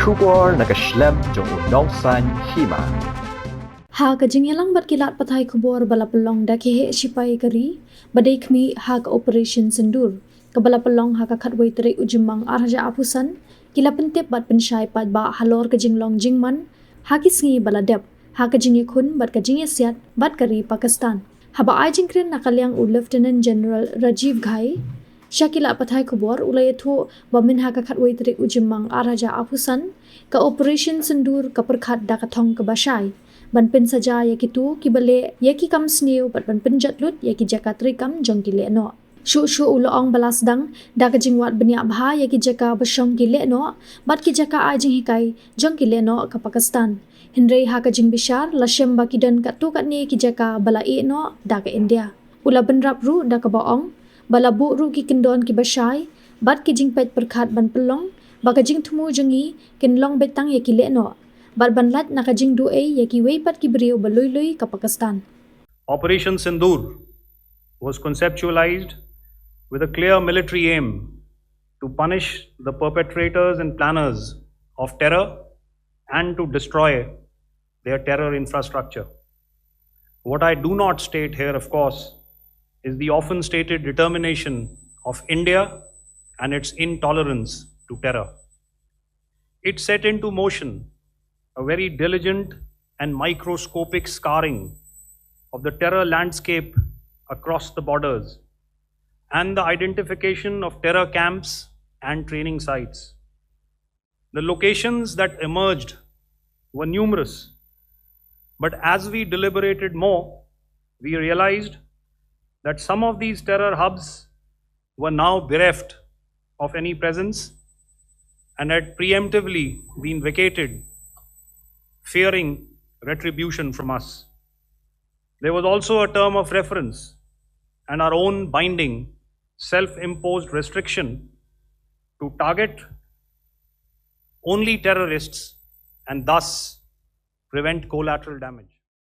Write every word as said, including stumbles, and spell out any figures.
Khubor na ka shlem jong u nongsan hima. Ha ka jingïalang bad ki lad pathai khubor ba la pynlong da ki heh shipai ka ri ba dei khmih ha ka Operation Sindoor, kaba la pynlong ha ka khatwei tarik u Jymmang ar hajar arphew san, ki la pyntip bad pynshai paidbah halor ka jinglong jingman ha ki sngi ba la dep ha ka jingïakhun bad ka jingïasiat bad ka ri Pakistan. Haba ai jingkren na ka liang u Lieutenant General Rajiv Ghai sha ki lad pathai khubor, u la ïathuh ba mynha ka khatwei tarik u Jymmang ar hajar arphew san, ka Operation Sindoor ka pyrkhat da ka thong kaba shai ban pynsaja ïa kito kiba leh ïa ki kam sniew bad ban pynjot lut ïa ki jaka treikam jong ki lehnoh. Shuh shuh u la ong ba la sdang da ka jingwad bniah bha ïa ki jaka ba shong ki lehnoh bad ki jaka ai jinghikai jong ki lehnoh ka Pakistan. Hynrei ha ka jingbishar la shem ba ki don katto katne ki jaka ba la ïeh noh da ka India. U la bynrap ruh da kaba ong ba la buh ruh ki kyndon kiba shai bad ki jingpeit pyrkhat ban pynlong ba ka jingthmu jong ngi kin long beit tang ïa ki lehnoh bad ban lait na ka jingduh ei ïa kiwei pat ki briew ba lui lui ka Pakistan. Operation Sindoor was conceptualized with a clear military aim to punish the perpetrators and planners of terror and to destroy their terror infrastructure. What I do not state here, of course, is the often stated determination of India and its intolerance to terror. It set into motion a very diligent and microscopic scarring of the terror landscape across the borders and the identification of terror camps and training sites. The locations that emerged were numerous, but as we deliberated more, we realized that some of these terror hubs were now bereft of any presence and had preemptively been vacated, fearing retribution from us. There was also a term of reference and our own binding self imposed restriction to target only terrorists and thus prevent collateral damage.